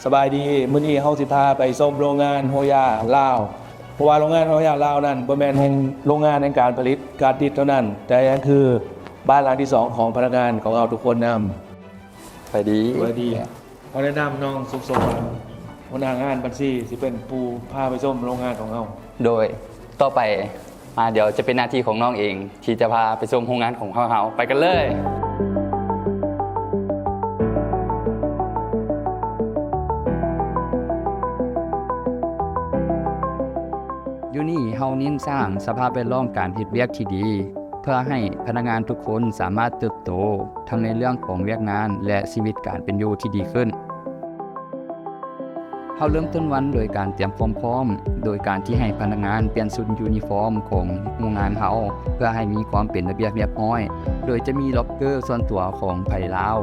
ສະບາຍດີ, ມື້ນີ້ເຮົາຊິພາໄປຊົມໂຮງງານໂຮຢາລາວ, ເພາະວ່າໂຮງງານໂຮຢາລາວນັ້ນບໍ່ແມ່ນໂຮງ ໂຮງງານແຫ່ງການຜະລິດກາດດິດເທົ່ານັ້ນ, ແຕ່ຍັງຄືບ້ານຫຼັງທີສອງຂອງພະນັກງານຂອງເຮົາທຸກຄົນນຳ. ສະບາຍດີ. ສະບາຍດີ. ຂໍແນະນຳນ້ອງສຸກສົມ ຫົວໜ້າງານບັນຊີ ຊິເປັນຜູ້ພາໄປຊົມໂຮງງານຂອງເຮົາ. ໂດຍ ຕໍ່ໄປ ມາ ດຽວຈະເປັນໜ້າທີ່ຂອງນ້ອງເອງ ທີ່ຈະພາໄປຊົມໂຮງງານຂອງພວກເຮົາ. ໄປກັນເລີຍ. ຢູ່ນີ້ເຮົາເນັ້ນສ້າງສະພາບແວດລ້ອມການເຮັດວຽກທີ່ດີ ເພື່ອໃຫ້ພະນັກງານທຸກຄົນສາມາດເຕີບໂຕ ທັງໃນເລື່ອງຂອງວຽກງານ ແລະ ຊີວິດການເປັນຢູ່ທີ່ດີຂຶ້ນ. ເຮົາເລີ່ມຕົ້ນວັນໂດຍການຕຽມຄວາມພ້ອມ ໂດຍການທີ່ໃຫ້ພະນັກງານປ່ຽນຊຸດຢູນິຟອມຂອງໂຮງງານເຮົາ ເພື່ອໃຫ້ມີຄວາມເປັນລະບຽບຮຽບຮ້ອຍ, ໂດຍຈະມີລັອກເກີສ່ວນຕົວຂອງໃຜລາວ.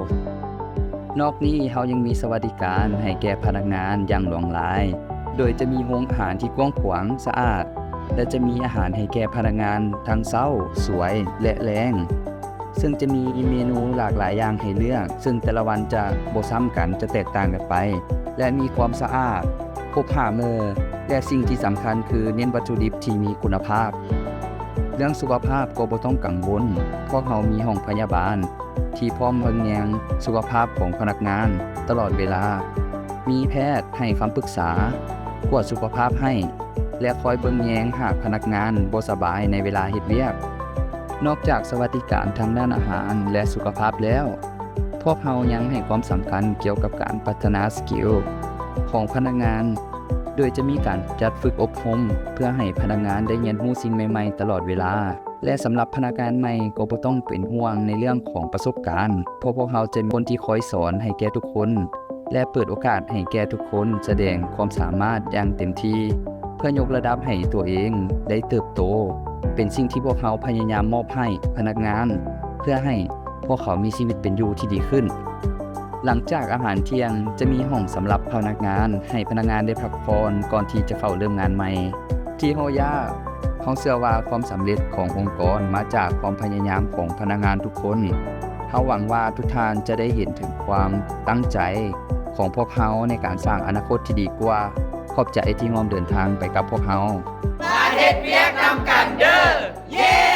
ນອກນີ້ເຮົາຍັງມີສະຫວັດດີການໃຫ້ແກ່ພະນັກງານຢ່າງຫຼວງຫຼາຍ, ໂດຍຈະມີໂຮງອາຫານທີ່ກວ້າງຂວາງ, ສະອາດ ແລະ ຈະມີອາຫານໃຫ້ແກ່ພະນັກງານທັງເຊົ້າ, ສວຍ ແລະ ແລງ. ເຊິ່ງຈະມີເມນູຫຼາກຫຼາຍຢ່າງໃຫ້ເລືອກ, ເຊິ່ງແຕ່ລະວັນຈະບໍ່ຊ້ຳກັນ, ຈະແຕກຕ່າງກັນໄປ ແລະ ມີຄວາມສະອາດ, ຄົບຫ້າໝູ່ ແລະ ສິ່ງທີ່ສຳຄັນຄືເນັ້ນວັດຖຸດິບທີ່ມີຄຸນນະພາບ. ເລື່ອງສຸຂະພາບກໍບໍ່ຕ້ອງກັງວົນ, ພວກເຮົາມີຫ້ອງພະຍາບານທີ່ພ້ອມເບິ່ງແຍງສຸຂະພາບຂອງພະນັກງານຕະຫຼອດເວລາ, ມີແພດໃຫ້ຄຳປຶກສາ, ກວດສຸຂະພາບໃຫ້ ແລະ ຄອຍເບິ່ງແຍງຫາກພະນັກງານບໍ່ສະບາຍໃນເວລາເຮັດວຽກ. ນອກຈາກສະຫວັດດີການທາງດ້ານອາຫານ ແລະ ສຸຂະພາບແລ້ວ, ພວກເຮົາຍັງໃຫ້ຄວາມສຳຄັນກ່ຽວກັບການພັດທະນາສະກິວຂອງພະນັກງານ, ໂດຍຈະມີການຈັດຝຶກອົບຮົມເພື່ອໃຫ້ພະນັກງານໄດ້ຮຽນຮູ້ສິ່ງໃໝ່ໆຕະຫຼອດເວລາ. ແລະ ສຳລັບພະນັກງານໃໝ່ກໍບໍ່ຕ້ອງເປັນຫ່ວງໃນເລື່ອງຂອງປະສົບການ, ເພາະພວກເຮົາຈະມີຄົນທີ່ຄອຍສອນໃຫ້ແກ່ທຸກຄົນ ແລະ ເປີດໂອກາດໃຫ້ແກ່ທຸກຄົນສະແດງຄວາມສາມາດຢ່າງເຕັມທີ່ ເພື່ອຍົກລະດັບໃຫ້ຕົວເອງໄດ້ເຕີບໂຕ, ເປັນສິ່ງທີ່ພວກເຮົາພະຍາຍາມມອບໃຫ້ພະນັກງານ ເພື່ອໃຫ້ພວກເຂົາມີຊີວິດເປັນຢູ່ທີ່ດີຂຶ້ນ. ຫຼັງຈາກອາຫານທ່ຽງ, ຈະມີຫ້ອງສຳລັບພະນັກງານ, ໃຫ້ພະນັກງານໄດ້ພັກຜ່ອນກ່ອນທີ່ຈະເຂົ້າເລີ່ມງານໃໝ່. ທີ່ໂຮຢາ, ເຮົາເຊື່ອວ່າຄວາມສຳເລັດຂອງອົງກອນມາຈາກຄວາມພະຍາຍາມຂອງພະນັກງານທຸກຄົນ. ເຮົາຫວັງວ່າທຸກທ່ານຈະໄດ້ເຫັນເຖິງຄວາມຕັ້ງໃຈຂອງພວກເຮົາໃນການສ້າງອະນາຄົດທີ່ດີກວ່າ. ຂອບໃຈທີ່ຮ່ວມເດີນທາງໄປກັບພວກເຮົາ. ມາເຮັດວຽກນຳກັນເດີ້. ເຢ້!